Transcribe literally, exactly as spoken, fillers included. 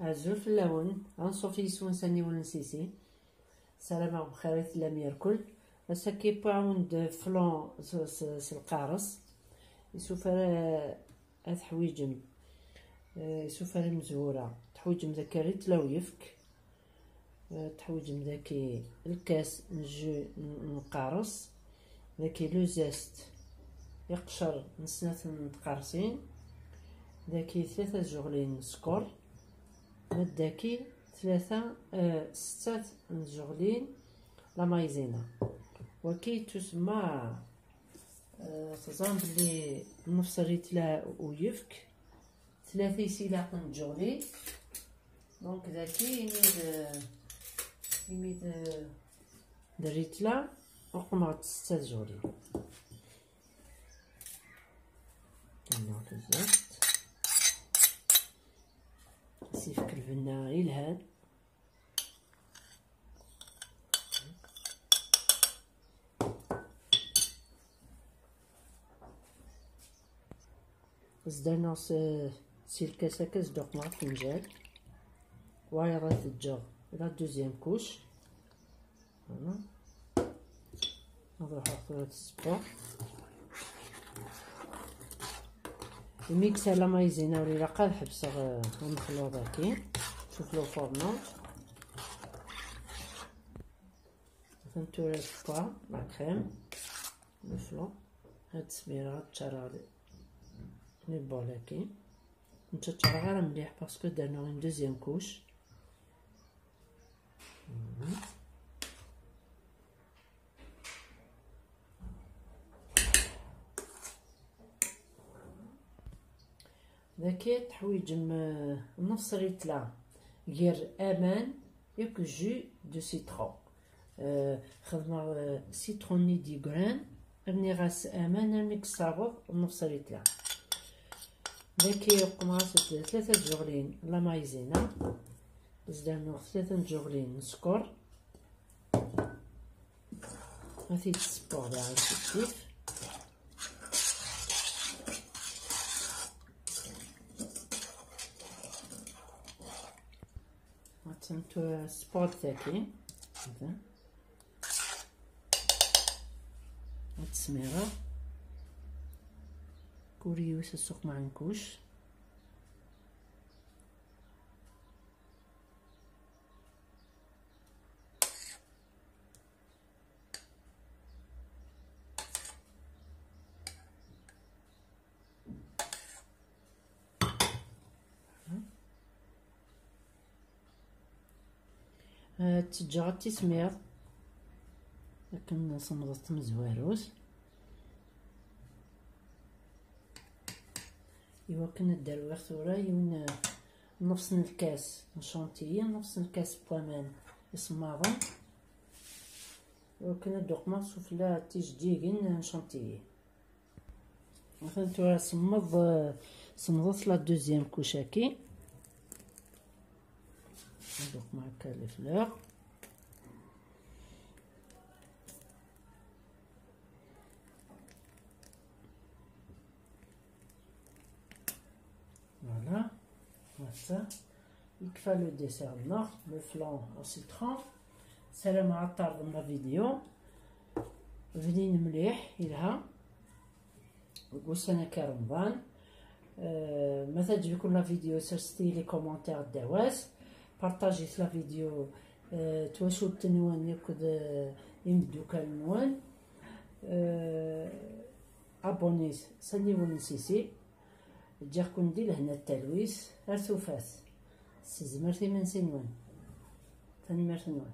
Azul fell-awen, anṣuf yis-wen s aniwel n Sisi. Sarameɣ bxir i tellam yerkul. Ass-agi wwiɣ-awen-d flan s, s, s lqares. Isufar, eh, ad teḥwiǧem, eh, isufar imezwura. Teḥwiǧem daki rritla uyefk. Eh, teḥwiǧem daki lkas n jus n, n lqares. Daki le zeste, iqcer n snat n tqerṣin. Daki tlata tjeɣlin n sskeṛ. Ma d daki tlata, eh, settat n tjeɣlin la maïzena. Waki yettusemma, eh, teẓram belli nnefṣ rritla uyefk, tlata isilaqen n tjeɣlin. Donc daki imi d, imi d, d rritla, uqmeɣ-d setta tjeɣlin. Annaɣ tuzert. Sifk lbenna ilhan. Zdaneɣ s, si lkas akka zdaxmeɣ afenǧal. Wayeḍ ad t-ǧǧeɣ la deuxième couche. Voilà. Ad ruḥeɣ tura ad ssewweɣ. Imi kkseɣ la maïzena ur ilaq ad ḥebseɣ, eh, amexluḍ-agi. Tufla ufornu. Atan tura teffeɣ la crème, le flan. Ad smireɣ, ad ččareɣ les, les bols-agi. Ur tt-ččareɣ ara mliḥ parce que dernuɣ une deuxième couche. Mhm. Daki teḥwiǧem, eh, nnefṣ rritla gar aman yakk jus de citron. Eh, xedmeɣ, eh, citron-nni d igran, rniɣ-as aman armi yessaweḍ nnefṣ rritla. Daki uqmeɣ-as tlata tjeɣlin la maïzena, zdanuɣ tlata n tjeɣlin n sskeṛ. Ad t-id-ssewweɣ daɣen kifkif. Attan tura ssewweɣ-d tagi. Ad t-smireɣ. Kul yiwet ad suqmeɣ une couche. Eh, ttejjaɣ ad tismiḍ akken semḍet tamezwarut. Iwakken ad d-rwiɣ tura yiwen, eh, nnefṣ n lkas n chantilly, nnefṣ n lkas n waman isemmaḍen. Iwakken ad d-uqmeɣ sufella tijdigen n chantilly. Atan tura semmeḍ, eh, semmḍet la deuxième couche-agi. Donc, ma akka les fleurs. Voilà. Ass-a yekfa le dessert-nneɣ, le flan au citron. Ssarameɣ ad tɛerḍem la vidéo. Bnin mliḥ, yelha. Deg wussan akka Remḍan. Euh, ma teɛǧeb-iken la vidéo, serset-iyi les commentaires ddaw-as. Partagez la vidéo, euh, twacult-nwen akked, euh, imeddukal-nwen. Euh, abonnez s aniwel n Sisi. Ǧǧiɣ-ken di lehna d talwit ar tufat. S tezmert imensi-nwen. Tanemmirt-nwen.